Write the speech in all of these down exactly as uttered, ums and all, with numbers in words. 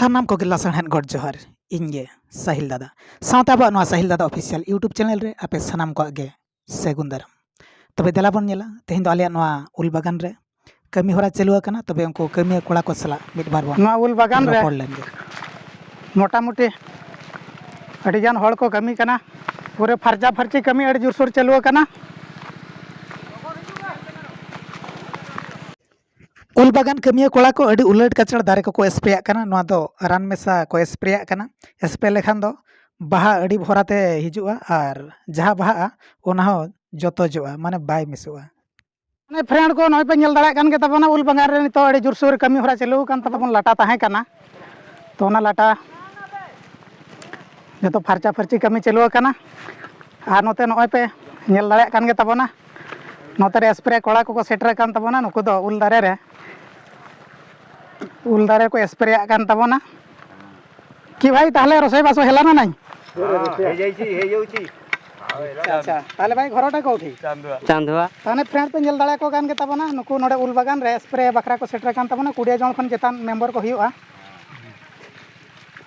ᱥᱟᱱᱟᱢ ᱠᱚᱜᱮ ᱞᱟᱥᱟᱲᱦᱮᱫ ᱜᱚᱰ ᱡᱚᱦᱟᱨ᱾ ᱤᱧ ᱜᱮ ᱥᱟᱦᱤᱞ ᱫᱟᱫᱟ ᱥᱟᱶᱛᱮ ᱟᱵᱚᱣᱟᱜ ᱱᱚᱣᱟ ᱥᱟᱦᱤᱞ ᱫᱟᱫᱟ ᱚᱯᱷᱤᱥᱤᱭᱟᱞ YouTube ᱪᱮᱱᱮᱞ ᱨᱮ ᱟᱯᱮ ᱥᱟᱱᱟᱢ ᱠᱚᱣᱟᱜ ᱜᱮ ᱥᱟᱹᱜᱩᱱ ᱫᱟᱨᱟᱢ᱾ ᱛᱚᱵᱮ ᱫᱮᱞᱟ ᱵᱚᱱ ᱧᱮᱞᱟ ᱛᱮᱦᱮᱧ ᱫᱚ ᱟᱞᱮᱭᱟᱜ ᱱᱚᱣᱟ ᱩᱞ ᱵᱟᱜᱟᱱ ᱨᱮ ᱠᱟᱹᱢᱤ ᱦᱚᱨᱟ ᱪᱟᱹᱞᱩ ᱟᱠᱟᱱᱟ᱾ ᱛᱚᱵᱮ ᱩᱱᱠᱩ ᱠᱟᱹᱢᱤᱭᱟᱹ ᱠᱚᱲᱟ ᱠᱚ ᱥᱟᱞᱟᱜ ᱢᱤᱫ ᱵᱟᱨ ᱵᱚᱱ ᱱᱚᱣᱟ ᱩᱞ ᱵᱟᱜᱟᱱ ᱨᱮ ᱨᱚᱯᱚᱲ ᱞᱮᱱ ᱜᱮ᱾ ᱢᱚᱴᱟᱢᱩᱴᱤ ᱟᱹᱰᱤᱜᱟᱱ ᱦᱚᱲ ᱠᱚ ᱠᱟᱹᱢᱤ ᱠᱟᱱᱟ᱾ ᱯᱩᱨᱟᱹ ᱯᱷᱟᱨᱪᱟ ᱯᱷᱟᱹᱨᱪᱤ ᱠᱟᱹᱢᱤ ᱟᱹᱰᱤ ᱡᱳᱨᱥᱳᱨ ᱪᱟᱹᱞᱩ ᱟᱠᱟᱱᱟ᱾ ᱩᱞ ᱵᱟᱜᱟᱱ ᱠᱟᱹᱢᱤᱭᱟᱹ ᱠᱚᱲᱟ ᱠᱚ ᱟᱹᱰᱤ ᱩᱞᱟᱹᱴ ᱠᱟᱪᱟᱲ ᱫᱟᱨᱮ ᱠᱚᱠᱚ ᱥᱯᱨᱮᱭᱟᱜ ᱠᱟᱱᱟ᱾ ᱱᱚᱣᱟ ᱫᱚ ᱨᱟᱱ ᱢᱮᱥᱟ ᱠᱚ ᱥᱯᱨᱮᱭᱟᱜ ᱠᱟᱱᱟ᱾ ᱥᱯᱨᱮ ᱞᱮᱠᱷᱟᱱ ᱫᱚ ᱵᱟᱦᱟ ᱟᱹᱰᱤ ᱵᱷᱚᱨᱟᱛᱮ ᱦᱤᱡᱩᱜᱼᱟ ᱟᱨ ᱡᱟᱦᱟᱸ ᱵᱟᱦᱟᱜᱼᱟ ᱚᱱᱟ ᱦᱚᱸ ᱡᱚᱛᱚ ᱡᱚᱜᱼᱟ, ᱢᱟᱱᱮ ᱵᱟᱭ ᱢᱤᱥᱚᱜᱼᱟ᱾ ᱢᱟᱱᱮ ᱯᱷᱨᱮᱱᱰ ᱠᱚ, ᱱᱚᱜᱼᱚᱭ ᱯᱮ ᱧᱮᱞ ᱫᱟᱲᱮᱭᱟᱜ ᱠᱟᱱ ᱜᱮ ᱛᱟᱵᱚᱱᱟ, ᱩᱞ ᱵᱟᱜᱟᱱ ᱨᱮ ᱱᱤᱛᱚᱜ ᱟᱹᱰᱤ ᱡᱳᱨᱥᱳᱨ ᱠᱟᱹᱢᱤ ᱦᱚᱨᱟ ᱪᱟᱹᱞᱩ ᱟᱠᱟᱱ ᱛᱟᱵᱚᱱ, ᱞᱟᱴᱟ ᱛᱟᱦᱮᱸ ᱠᱟᱱᱟ, ᱛᱚ ᱚᱱᱟ ᱞᱟᱴᱟ ᱡᱚᱛᱚ ᱯᱷᱟᱨᱪᱟ ᱯᱷᱟᱹᱨᱪᱤ ᱠᱟᱹᱢᱤ ᱪᱟᱹᱞᱩ ᱟᱠᱟᱱᱟ᱾ ᱟᱨ ᱱᱚᱛᱮ ᱱᱚᱜᱼᱚᱭ ᱯᱮ ᱧᱮᱞ ᱫᱟᱲᱮᱭᱟᱜ ᱠᱟᱱ ᱜᱮ ᱛᱟᱵᱚᱱᱟ, ᱱᱚᱛᱮ ᱨᱮ ᱥᱯᱨᱮ ᱠᱚᱲᱟ ᱠᱚᱠᱚ ᱥᱮᱴᱮᱨ ᱟᱠᱟᱱ ᱛᱟᱵᱚᱱᱟ᱾ ᱱᱩᱠᱩ ᱫᱚ ᱩᱞ ᱫᱟᱨᱮ ᱨᱮ, ᱩᱞ ᱫᱟᱨᱮ ᱠᱚ ᱥᱯᱨᱮᱭᱟᱜ ᱠᱟᱱ ᱛᱟᱵᱚᱱᱟ᱾ ᱠᱤ ᱵᱷᱟᱭ, ᱛᱟᱦᱞᱮ ᱨᱚᱥᱚᱭ ᱵᱟᱥ ᱦᱮᱞᱟ ᱱᱟ ᱱᱟᱧ? ᱦᱮᱡ ᱡᱟᱭᱪᱤ, ᱦᱮᱡ ᱡᱟᱭᱪᱤ। ᱟᱪᱪᱷᱟ, ᱟᱪᱪᱷᱟ, ᱛᱟᱦᱞᱮ ᱵᱷᱟᱭ, ᱜᱷᱚᱨᱚᱴᱟ ᱠᱚ ᱩᱴᱷᱤ? ᱪᱟᱸᱫᱩᱣᱟ। ᱛᱟᱦᱞᱮ ᱯᱷᱨᱮᱱᱰ ᱯᱮ ᱧᱮᱞ ᱫᱟᱲᱮᱭᱟᱠᱚ ᱠᱟᱱ ᱜᱮ ᱛᱟᱵᱚᱱᱟ, ᱱᱩᱠᱩ ᱱᱚᱰᱮ ᱩᱞ ᱵᱟᱜᱟᱱ ᱨᱮ ᱥᱯᱨᱮ ᱵᱟᱠᱷᱨᱟ ᱠᱚ ᱥᱮᱴᱮᱨ ᱟᱠᱟᱱ ᱛᱟᱵᱚᱱᱟ, ᱠᱩᱲᱤ ᱡᱚᱱ ᱠᱷᱚᱱ ᱪᱮᱛᱟᱱ ᱢᱮᱢᱵᱚᱨ ᱠᱚ ᱦᱩᱭᱩᱜᱼᱟ᱾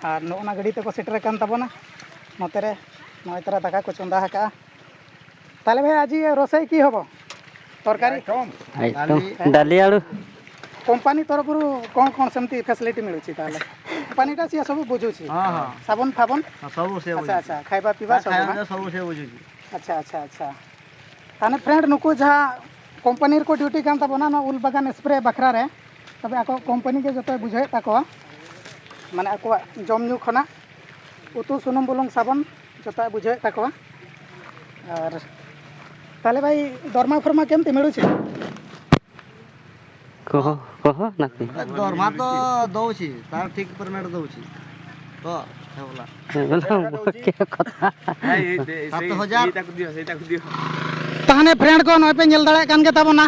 ᱟᱨ ᱱᱚᱜᱼᱚ ᱱᱟ ᱜᱟᱹᱰᱤ ᱛᱮᱠᱚ ᱥᱮᱴᱮᱨ ᱟᱠᱟᱱ ᱛᱟᱵᱚᱱᱟ᱾ ᱱᱚᱛᱮ ᱨᱮ ᱱᱚᱜᱼᱚᱭ ᱛᱟᱨᱟ ᱫᱟᱠᱟ ᱠᱚ ᱪᱚᱸᱫᱟ ᱟᱠᱟᱜᱼᱟ। ତାହେଲେ ଭାଇ, ଆଜି ରୋଷେଇ କି ହବ? ତରକାରୀ? ଆଇଟମ୍ ଡାଲି, ଆଳୁ। କମ୍ପାନୀ ତରଫରୁ କ'ଣ କ'ଣ ସେମିତି ଫ୍ୟାସିଲିଟି ମିଳୁଛି ତାହେଲେ? କମ୍ପାନୀଟା ସିଏ ସବୁ ବୁଝୁଛି? ହଁ, ହଁ। ସାବୁନ ଫାବୁନ? ହଁ, ସବୁ ସେ ଆଚ୍ଛା, ବୁଝୁଛି। ଆଚ୍ଛା, ଖାଇବା ପିଇବା ସବୁ, ଖାଇବା ହଁ? ପିଇବା ସବୁ ସେ ବୁଝୁଛି। ଆଚ୍ଛା, ଆଚ୍ଛା, ଆଚ୍ଛା। ତାହେଲେ ଫ୍ରେଣ୍ଡ, ᱱᱩᱠᱩ ᱡᱟᱦᱟᱸ ᱠᱳᱢᱯᱟᱱᱤ ᱨᱮᱠᱚ ᱰᱤᱭᱩᱴᱤ ᱠᱟᱱ ᱛᱟᱵᱚᱱᱟ ᱱᱚᱣᱟ ᱩᱞ ᱵᱟᱜᱟᱱ ᱥᱯᱨᱮ ᱵᱟᱠᱷᱨᱟ ᱨᱮ, ᱛᱚᱵᱮ ᱟᱠᱚ ᱠᱳᱢᱯᱟᱱᱤ ᱜᱮ ᱡᱚᱛᱚᱭ ᱵᱩᱡᱷᱟᱹᱣᱮᱫ ᱛᱟᱠᱚᱣᱟ, ᱢᱟᱱᱮ ᱟᱠᱚᱣᱟᱜ ᱡᱚᱢ ᱧᱩ ᱠᱷᱚᱱᱟᱜ ᱩᱛᱩ, ᱥᱩᱱᱩᱢ, ᱵᱩᱞᱩᱝ, ᱥᱟᱵᱚᱱ ᱡᱚᱛᱚᱣᱟᱜ ᱵᱩᱡᱷᱟᱹᱣᱮᱫ ᱛᱟᱠᱚᱣᱟ। ᱟᱨ ᱛᱟᱦᱞᱮ ଭାଇ, ଦରମା ଫରମା କେମିତି ମିଳୁଛି? କହ, କହ ନାତି। ଦରମା ତ ଦଉଛି, ତାର ଠିକ୍ ପେମେଣ୍ଟ ଦଉଛି। ତ ହେଲା। ଏଗୁଲା ବକେ କଥା। ଭାଇ, ଏଇ ଦେ-, ସାତ ହଜାର। ସେଇ, ସେଇଟାକୁ ଦିଅ, ସେଇଟାକୁ ଦିଅ। ତାହେଲେ ଫ୍ରେଣ୍ଡ ᱠᱚ, ᱱᱚᱜᱼᱚᱭ ᱯᱮ ᱧᱮᱞ ᱫᱟᱲᱮᱭᱟᱜ ᱠᱟᱱ ᱜᱮ ᱛᱟᱵᱚᱱᱟ,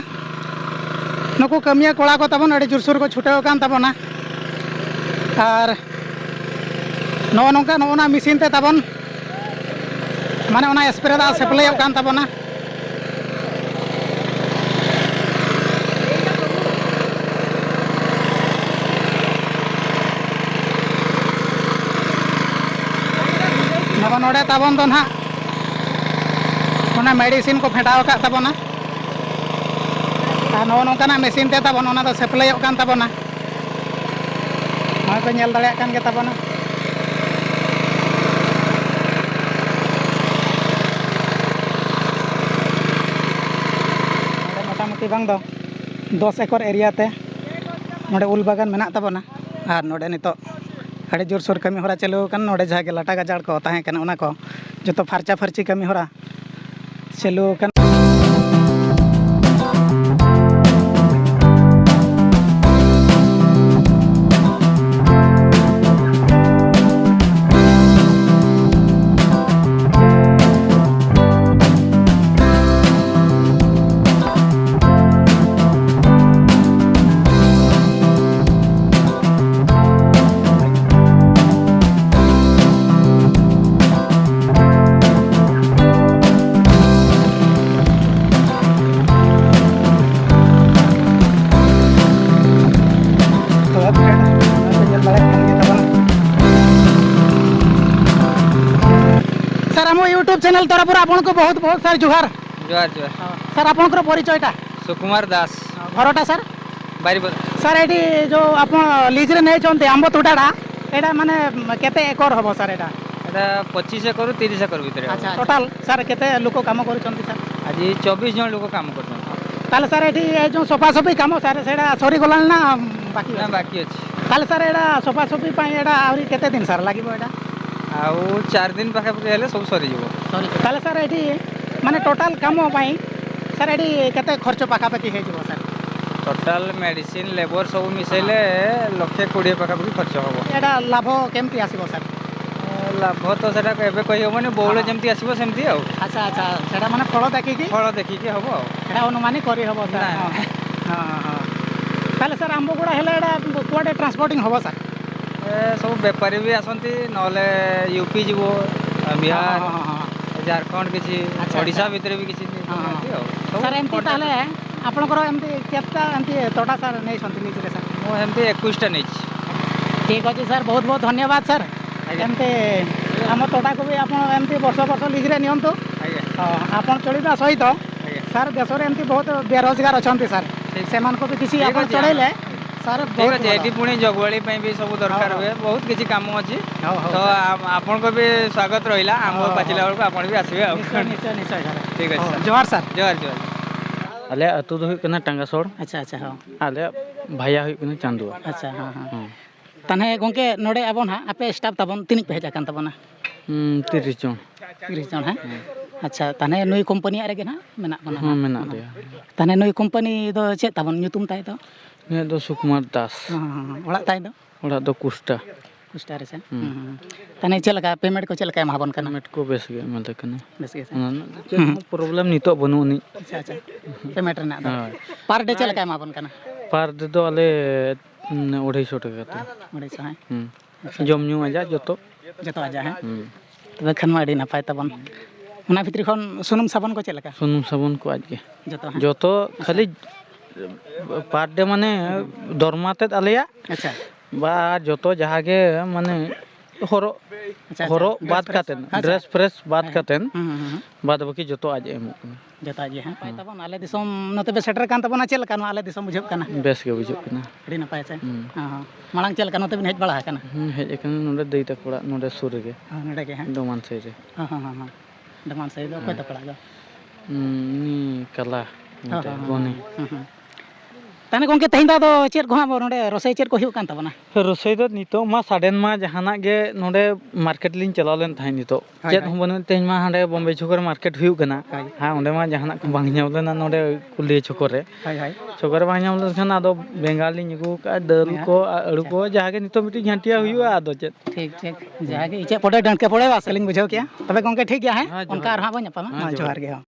ᱱᱩᱠᱩ ᱠᱟᱹᱢᱤᱭᱟᱹ ᱠᱚᱲᱟ ᱠᱚ ᱛᱟᱵᱚᱱ ᱟᱹᱰᱤ ᱡᱳᱨᱥᱳᱨ ᱠᱚ ᱪᱷᱩᱴᱟᱹᱣ ᱟᱠᱟᱱ ᱛᱟᱵᱚᱱᱟ᱾ ᱟᱨ ᱱᱚᱜᱼᱚ ᱱᱚᱝᱠᱟ, ᱱᱚᱜᱼᱚ ᱱᱟ ᱢᱮᱥᱤᱱ ᱛᱮ ᱛᱟᱵᱚᱱ, ᱢᱟᱱᱮ ᱚᱱᱟ ᱥᱯᱨᱮ ᱫᱟᱜ ᱥᱟᱯᱞᱟᱭᱚᱜ ᱠᱟᱱ ᱛᱟᱵᱚᱱᱟ᱾ ᱱᱚᱰᱮ ᱛᱟᱵᱚᱱ ᱫᱚ ᱱᱟᱦᱟᱜ ᱚᱱᱟ ᱢᱮᱰᱤᱥᱤᱱ ᱠᱚ ᱯᱷᱮᱰᱟᱣ ᱟᱠᱟᱫ ᱛᱟᱵᱚᱱᱟ᱾ ᱟᱨ ᱱᱚᱜᱼᱚ ᱱᱚᱝᱠᱟᱱᱟᱜ ᱢᱮᱥᱤᱱ ᱛᱮ ᱛᱟᱵᱚᱱ ᱚᱱᱟ ᱫᱚ ᱥᱟᱯᱞᱟᱭᱚᱜ ᱠᱟᱱ ᱛᱟᱵᱚᱱᱟ᱾ ᱱᱚᱜᱼᱚᱭ ᱯᱮ ᱧᱮᱞ ᱫᱟᱲᱮᱭᱟᱜ ᱠᱟᱱ ᱜᱮ ᱛᱟᱵᱚᱱᱟ᱾ ᱱᱚᱰᱮ ᱢᱚᱴᱟᱢᱩᱴᱤ ᱵᱟᱝ ᱫᱚ ᱫᱚᱥ ᱮᱠᱚᱨ ᱮᱨᱤᱭᱟ ᱛᱮ ᱱᱚᱰᱮ ᱩᱞ ᱵᱟᱜᱟᱱ ᱢᱮᱱᱟᱜ ᱛᱟᱵᱚᱱᱟ᱾ ᱟᱨ ᱱᱚᱰᱮ ᱱᱤᱛᱚᱜ ᱟᱹᱰᱤ ᱡᱳᱨᱥᱳᱨ ᱠᱟᱹᱢᱤ ᱦᱚᱨᱟ ᱪᱟᱹᱞᱩ ᱟᱠᱟᱱᱟ᱾ ᱱᱚᱰᱮ ᱡᱟᱦᱟᱸ ᱜᱮ ᱞᱟᱴᱟ ᱜᱟᱡᱟᱲ ᱠᱚ ᱛᱟᱦᱮᱸ ᱠᱟᱱᱟ, ᱚᱱᱟ ᱠᱚ ᱡᱚᱛᱚ ᱯᱷᱟᱨᱪᱟ ᱯᱷᱟᱹᱨᱪᱤ ᱠᱟᱹᱢᱤ ᱦᱚᱨᱟ ᱪᱟᱹᱞᱩ ᱟᱠᱟᱱᱟ᱾ ᱛᱚ friend, ᱱᱚᱜᱼᱚᱭ ᱯᱮ ᱧᱮᱞ ᱫᱟᱲᱮᱭᱟᱜ ᱠᱟᱱ ᱜᱮᱭᱟ ᱛᱟᱵᱚᱱ᱾ ସାର୍, ଆମ ୟୁଟ୍ୟୁବ୍ ଚ୍ୟାନେଲ୍ ତରଫରୁ ଆପଣଙ୍କୁ ବହୁତ ବହୁତ ସାର୍ ଜୁହାର। ଜୁହାର, ଜୁହାର। ସାର୍, ଆପଣଙ୍କର ପରିଚୟଟା? ସୁକୁମାର ଦାସ। ଘରଟା ସାର୍? ବାରିପଦା। ସାର୍, ଏଠି ଯେଉଁ ଆପଣ ଲିଜ୍ରେ ନେଇଛନ୍ତି ଆମ୍ବ ତୋଟାଟା, ଏଇଟା ମାନେ କେତେ ଏକର ହେବ ସାର୍ ଏଇଟା? ଏଇଟା ପଚିଶ ଏକରରୁ ତିରିଶ ଏକର ଭିତରେ ହେବ। ଆଚ୍ଛା, ଟୋଟାଲ୍ ସାର୍ କେତେ ଲୋକ କାମ କରୁଛନ୍ତି ସାର୍? ଆଜି ଚବିଶ ଜଣ ଲୋକ କାମ କରୁଛନ୍ତି। ତାହେଲେ ସାର୍, ଏଠି ଏ ଯେଉଁ ସଫାସଫି କାମ ସାର୍, ସେଇଟା ସରିଗଲାଣି ନା ବାକି ନା, ଅଛି? ବାକି ଅଛି। ତାହେଲେ ସାର୍, ଏଇଟା ସଫାସଫି ପାଇଁ ଏଇଟା ଆହୁରି କେତେ ଦିନ ସାର୍ ଲାଗିବ ଏଇଟା? ଆଉ ଚାରି ଦିନ ପାଖାପାଖି ହେଲେ ସବୁ ସରିଯିବ। ସରି, ତାହେଲେ ସାର୍, ଏଠି ମାନେ ଟୋଟାଲ୍ କାମ ପାଇଁ ସାର୍, ଏଠି କେତେ ଖର୍ଚ୍ଚ ପାଖାପାଖି ହେଇଯିବ ସାର୍? ଟୋଟାଲ୍ ମେଡ଼ିସିନ୍, ଲେବର ସବୁ ମିଶାଇଲେ ଲକ୍ଷେ କୋଡ଼ିଏ ପାଖାପାଖି ଖର୍ଚ୍ଚ ହେବ। ଏଇଟା ଲାଭ କେମିତି ଆସିବ ସାର୍? ଏ, ଲାଭ ତ ସେଟା ଏବେ କହିହେବନି, ବଉଳ ହଁ। ଯେମିତି ଆସିବ ସେମିତି ଆଉ। ଆଚ୍ଛା, ଆଚ୍ଛା, ସେଇଟା ମାନେ ଫଳ ଦେଖିକି? ଫଳ ଦେଖିକି ହେବ ଆଉ। ସେଇଟା ଅନୁମାନ କରିହେବ ସାର୍। ନାଇଁ, ହଁ। ନାଇଁ। ହଁ, ହଁ, ହଁ। ତାହେଲେ ସାର୍, ଆମ୍ବ ଗୁଡ଼ା ହେଲେ ଏଇଟା କୁଆଡ଼େ ଟ୍ରାନ୍ସପୋର୍ଟିଂ ହେବ ସାର୍? ଏ, ସବୁ ବେପାରୀ ବି ଆସନ୍ତି, ନହେଲେ ୟୁ ପି ଯିବ, ଆଉ ବିହାର, ହଁ, ହଁ, ହଁ, ହଁ। ଝାଡ଼ଖଣ୍ଡ କିଛି, ଆଚ୍ଛା, ଓଡ଼ିଶା ଆଚ୍ଛା। ଭିତରେ ବି କିଛି ହଁ, ହଁ। ଏମିତି ଆଉ। ସବୁ ସାର୍, ଏମିତି କଣ୍ଟାକ୍ଟ ତାହେଲେ ଆପଣଙ୍କର ଏମିତି କେତେଟା ଏମିତି ତୋଟା ସାର୍ ନେଇଛନ୍ତି ଲିଜ୍ରେ ସାର୍? ମୁଁ ଏମିତି ଏକୋଇଶଟା ନେଇଛି। ଠିକ୍ ଅଛି ସାର୍, ବହୁତ ବହୁତ ଧନ୍ୟବାଦ ସାର୍। ଆଜ୍ଞା। ଏମିତି ଆମ ତୋଟାକୁ ବି ଆପଣ ଏମିତି ବର୍ଷ ବର୍ଷ ଲିଜ୍ରେ ନିଅନ୍ତୁ। ଆଜ୍ଞା। ହଁ, ଆପଣ ଚଳିବା ସହିତ ଆଜ୍ଞା। ସାର୍, ଦେଶରେ ଏମିତି ବହୁତ ବେରୋଜଗାର ଅଛନ୍ତି ସାର୍, ଠିକ୍। ସେମାନଙ୍କୁ ବି କିଛି ଠିକ୍ ଆପଣ ଅଛି, ଚଳେଇଲେ ସାର୍, ଠିକ୍ ବହୁତ ଅଛି। ଭଲ। ଏଠି ପୁଣି ଜଗୁଆଳି ପାଇଁ ବି ସବୁ ଦରକାର ହଉ, ହଉ। ହୁଏ, ବହୁତ କିଛି କାମ ଅଛି। ହଉ, ହଉ, ତ ସାର୍। ଆ-, ଆପଣଙ୍କ ବି ସ୍ୱାଗତ ରହିଲା। ଆମ ହଉ, ହଉ। ପାଚିଲା ବେଳକୁ ଆପଣ ବି ଆସିବେ ଆଉ। ନିଶ୍ଚୟ, ନିଶ୍ଚୟ, ନିଶ୍ଚୟ, ସାର୍। ଠିକ୍ ଅଛି, ହଉ, ସାର୍। ଜୁହାର, ସାର୍। ଜୁᱦᱟର, ᱡᱩᱦᱟᱨ᱾ ᱟᱞᱮᱭᱟᱜ ᱟᱹᱛᱩ ᱫᱚ ᱦᱩᱭᱩᱜ ᱠᱟᱱᱟ ᱴᱟᱸᱜᱟᱥᱚᱲ᱾ ᱟᱪᱪᱷᱟ, ᱟᱪᱪᱷᱟ, ᱦᱚᱸ᱾ ᱟᱞᱮᱭᱟᱜ ᱵᱷᱟᱭᱟ ᱦᱩᱭᱩᱜ ᱠᱟᱱᱟ ᱪᱟᱸᱫᱩᱣᱟ᱾ ᱟᱪᱪᱷᱟ, ᱦᱚᱸ, ᱦᱚᱸ᱾ ᱦᱩᱸ᱾ ᱛᱟᱦᱚᱞᱮ ᱜᱚᱝᱠᱮ, ᱱᱚᱰᱮ ᱟᱵᱚ ᱱᱟᱦᱟᱜ, ᱟᱯᱮ staff ᱛᱟᱵᱚᱱ ᱛᱤᱱᱟᱹᱜ ᱯᱮ ᱦᱮᱡ ᱟᱠᱟᱱ ᱛᱟᱵᱚᱱᱟ? ᱦᱩᱸ, ᱛᱤᱨᱤᱥ ᱡᱚᱱ᱾ ᱛᱤᱨᱤᱥ ᱡᱚᱱ, ᱦᱮᱸ? ᱦᱩᱸ᱾ ᱟᱪᱪᱷᱟ, ᱛᱟᱦᱚᱞᱮ ᱱᱩᱭ ᱠᱳᱢᱯᱟᱱᱤᱭᱟᱜ ᱨᱮᱜᱮ ᱱᱟᱦᱟᱜ ᱢᱮᱱᱟᱜ ᱵᱚᱱᱟ ᱦᱚᱸ, ᱱᱟᱦᱟᱜ? ᱢᱮᱱᱟᱜ ᱞᱮᱭᱟ᱾ ᱛᱟᱦᱚᱞᱮ ᱱᱩᱭ ᱠᱳᱢᱯᱟᱱᱤ ᱫᱚ ᱪᱮᱫ ᱛᱟᱵᱚᱱ ᱧᱩᱛᱩᱢ ᱛᱟᱭ ᱫᱚ? ᱱᱩᱭᱟᱜ ᱫᱚ ᱥᱩᱠᱩᱢᱟᱨ ᱫᱟᱥ᱾ ᱦᱚᱸ, ᱦᱚᱸ, ᱦᱚᱸ᱾ ᱚᱲᱟᱜ ᱛᱟᱭ ᱫᱚ? ᱚᱲᱟᱜ ᱫᱚ ᱠᱩᱥᱴᱟ᱾ ᱠᱩᱥᱴᱟ ᱨᱮ ᱥᱮ? ᱦᱩᱸ᱾ ᱦᱩᱸ, ᱦᱩᱸ, ᱦᱩᱸ᱾ ᱛᱟᱦᱚᱞᱮ ᱪᱮᱫ ᱞᱮᱠᱟ payment ᱠᱚ ᱪᱮᱫ ᱞᱮᱠᱟᱭ ᱮᱢᱟ ᱵᱚᱱ ᱠᱟᱱᱟ? Payment ᱠᱚ ᱵᱮᱥ ᱜᱮ ᱮᱢᱟᱞᱮ ᱠᱟᱱᱟ᱾ ᱵᱮᱥ ᱜᱮ ᱥᱮ? ᱚᱱᱟ ᱨᱮᱱᱟᱜ ᱫᱚ ᱪᱮᱫ ᱦᱩᱸ᱾ ᱦᱚᱸ problem ᱱᱤᱛᱚᱜ ᱵᱟᱹᱱᱩᱜ ᱟᱹᱱᱤᱡ᱾ ᱟᱪᱪᱷᱟ, ᱟᱪᱪᱷᱟ᱾ Payment ᱨᱮᱱᱟᱜ ᱫᱚ? ᱦᱳᱭ᱾ Per day ᱪᱮᱫ ᱞᱮᱠᱟᱭ ᱮᱢᱟ ᱵᱚᱱ ᱠᱟᱱᱟ? Per day ᱫᱚ ᱟᱞᱮ, ᱩᱸ, ᱟᱹᱲᱟᱹᱭᱥᱚ ᱴᱟᱠᱟ ᱠᱟᱛᱮ᱾ ᱟᱹᱲᱟᱹᱭᱥᱚ, ᱦᱮᱸ? ᱦᱩᱸ᱾ ᱟᱪᱪᱷᱟ᱾ ᱡᱚᱢ ᱧᱩ ᱟᱡᱟᱜ ᱡᱚᱛᱚ᱾ ᱡᱚᱛᱚ ᱟᱡᱟᱜ, ᱦᱮᱸ? ᱦᱩᱸ᱾ ᱛᱚᱵᱮ ᱠᱷᱟᱱ ᱢᱟ ᱟᱹᱰᱤ ᱱᱟᱯᱟᱭ ᱛᱟᱵᱚᱱ᱾ ᱚᱱᱟ ᱵᱷᱤᱛᱨᱤ ᱠᱷᱚᱱ ᱥᱩᱱᱩᱢ ᱥᱟᱵᱚᱱ ᱠᱚ ᱪᱮᱫ ᱞᱮᱠᱟ? ᱥᱩᱱᱩᱢ ᱥᱟᱵᱚᱱ ᱠᱚ ᱟᱡ ᱜᱮ᱾ ᱡᱚᱛᱚ, ᱦᱮᱸ? ᱡᱚᱛᱚ ᱟᱪᱪᱷᱟ᱾ ᱠᱷᱟᱹᱞᱤ per day ᱢᱟᱱᱮ ᱫᱚᱨᱢᱟ ᱛᱮᱫ ᱟᱞᱮᱭᱟᱜ᱾ ᱟᱪᱪᱷᱟ᱾ ᱵᱟ ᱡᱚᱛᱚ ᱡᱟᱦᱟᱸ ᱜᱮ ᱢᱟᱱᱮ ᱦᱚᱨᱚᱜ, ᱟᱪᱪᱷᱟ, ᱟᱪᱪᱷᱟ᱾ ᱦᱚᱨᱚᱜ dress ᱵᱟᱫ fresh᱾ ᱠᱟᱛᱮᱫ, ᱟᱪᱪᱷᱟ᱾ Dress fresh ᱵᱟᱫ ᱦᱮᱸ, ᱦᱮᱸ᱾ ᱠᱟᱛᱮᱫ, ᱦᱩᱸ, ᱦᱩᱸ, ᱦᱩᱸ᱾ ᱵᱟᱫ ᱵᱟᱹᱠᱤ ᱡᱚᱛᱚ ᱟᱡ ᱮ ᱮᱢᱚᱜ ᱠᱟᱱᱟ᱾ ᱡᱚᱛᱚ ᱟᱡ ᱜᱮ, ᱦᱮᱸ? ᱦᱩᱸ᱾ ᱱᱟᱯᱟᱭ ᱛᱟᱵᱚᱱ, ᱟᱞᱮ ᱫᱤᱥᱚᱢ ᱱᱚᱛᱮ ᱯᱮ ᱥᱮᱴᱮᱨ ᱠᱟᱱ ᱛᱟᱵᱚᱱᱟ, ᱪᱮᱫ ᱞᱮᱠᱟ ᱱᱚᱣᱟ ᱟᱞᱮ ᱫᱤᱥᱚᱢ ᱵᱩᱡᱷᱟᱹᱜ ᱠᱟᱱᱟ? ᱵᱮᱥ ᱜᱮ ᱵᱩᱡᱷᱟᱹᱜ ᱠᱟᱱᱟ᱾ ᱟᱹᱰᱤ ᱱᱟᱯᱟᱭ ᱥᱮ? ᱦᱩᱸ᱾ ᱦᱚᱸ, ᱦᱚᱸ᱾ ᱢᱟᱲᱟᱝ ᱪᱮᱫ ᱞᱮᱠᱟ ᱱᱚᱛᱮ ᱵᱤᱱ ᱦᱮᱡ ᱵᱟᱲᱟ ᱟᱠᱟᱱᱟ? ᱦᱩᱸ, ᱦᱮᱡ ᱟᱠᱟᱱᱟ ᱱᱚᱰᱮ ᱫᱟᱹᱭ ᱛᱟᱠᱚ ᱚᱲᱟᱜ ᱱᱚᱰᱮ ᱥᱩᱨ ᱨᱮᱜᱮ᱾ ᱦᱚᱸ, ᱱᱚᱰᱮ ᱜᱮ, ᱦᱮᱸ? ᱰᱚᱢᱟᱱ ᱥᱟᱹᱭ ᱨᱮ᱾ ᱦᱚᱸ, ᱦᱚᱸ, ᱦᱚᱸ, ᱦᱚᱸ᱾ ᱰᱚᱢᱟᱱ ᱥᱟᱹᱭ ᱫᱚ ᱚᱠᱚᱭ ᱦᱮᱸ᱾ ᱛᱟᱯᱮ ᱚᱲᱟᱜ ᱫᱚ? ᱩᱸ, ᱩᱱᱤ ᱠᱟᱞᱟ ᱦᱚᱸ, ᱢᱮᱱᱛᱮ, ᱦᱚᱸ, ᱦᱚᱸ, ᱵᱚᱱᱤ᱾ ᱦᱚᱸ, ᱦᱚᱸ᱾ ᱛᱟᱦᱚᱞᱮ ᱜᱚᱝᱠᱮ, ᱛᱮᱦᱮᱧ ᱫᱚ ᱟᱫᱚ ᱪᱮᱫ ᱠᱚ ᱦᱟᱸᱜ ᱵᱚ-, ᱱᱚᱰᱮ ᱨᱚᱥᱮ ᱪᱮᱫ ᱠᱚ ᱦᱩᱭᱩᱜ ᱠᱟᱱ ᱛᱟᱵᱚᱱᱟ? ᱨᱚᱥᱮ ᱫᱚ ᱱᱤᱛᱚᱜ ᱢᱟ sudden ᱢᱟ ᱡᱟᱦᱟᱱᱟᱜ ᱜᱮ ᱱᱚᱰᱮ market ᱞᱤᱧ ᱪᱟᱞᱟᱣ ᱞᱮᱱ ᱛᱟᱦᱮᱸᱫ ᱱᱤᱛᱚᱜ᱾ ᱦᱳᱭ, ᱪᱮᱫ ᱦᱳᱭ᱾ ᱦᱚᱸ ᱵᱟᱹᱱᱩᱜ, ᱛᱮᱦᱮᱧ ᱢᱟ ᱦᱟᱸᱰᱮ ᱵᱚᱢᱵᱮ ᱪᱷᱚᱠ ᱨᱮ market ᱦᱩᱭᱩᱜ ᱠᱟᱱᱟ᱾ ᱦᱳᱭ᱾ ᱦᱮᱸ, ᱚᱸᱰᱮ ᱢᱟ ᱡᱟᱦᱟᱱᱟᱜ ᱠᱚ ᱵᱟᱝ ᱧᱟᱢ ᱞᱮᱱᱟ ᱱᱚᱰᱮ ᱠᱩᱞᱤᱭᱟᱹ ᱪᱷᱚᱠ ᱨᱮ᱾ ᱦᱳᱭ, ᱦᱳᱭ᱾ ᱪᱷᱚᱠ ᱨᱮ ᱵᱟᱝ ᱧᱟᱢ ᱞᱮᱱᱠᱷᱟᱱ ᱟᱫᱚ ᱵᱮᱸᱜᱟᱲ ᱞᱤᱧ ᱟᱹᱜᱩ ᱠᱟᱜᱼᱟ, ᱫᱟᱹᱞ ᱵᱮᱸᱜᱟᱲ? ᱠᱚ, ᱟᱹᱲᱩ ᱟᱪᱪᱷᱟ᱾ ᱠᱚ, ᱡᱟᱦᱟᱸ ᱜᱮ ᱱᱤᱛᱚᱜ ᱢᱤᱫᱴᱤᱡ ᱜᱷᱟᱱᱴᱤᱭᱟ ᱦᱩᱭᱩᱜᱼᱟ, ᱟᱫᱚ ᱪᱮᱫ᱾ ᱴᱷᱤᱠ, ᱴᱷᱤᱠ᱾ ᱦᱩᱸ᱾ ᱡᱟᱦᱟᱸ ᱜᱮ ᱤᱪᱟᱹᱜ ᱯᱚᱴᱮ ᱰᱟᱹᱬᱠᱟᱹ ᱯᱚᱲᱮ ᱵᱟᱥ ᱞᱤᱧ ᱵᱩᱡᱷᱟᱹᱣ ᱠᱮᱜᱼᱟ᱾ ᱛᱚᱵᱮ ᱜᱚᱝᱠᱮ, ᱴᱷᱤᱠ ᱜᱮᱭᱟ, ᱦᱮᱸ? ᱦᱮᱸ, ᱚᱱᱠᱟ ᱡᱚᱦᱟᱨ ᱟᱨᱦᱚᱸ ᱜᱮ᱾ ᱵᱚᱱ ᱧᱟᱯᱟᱢᱟ᱾ ᱦᱮᱸ, ᱦᱮᱸ, ᱡᱚᱦᱟᱨ ᱡᱚᱦᱟᱨ ᱜᱮ᱾ ᱜᱮ, ᱦᱚᱸ᱾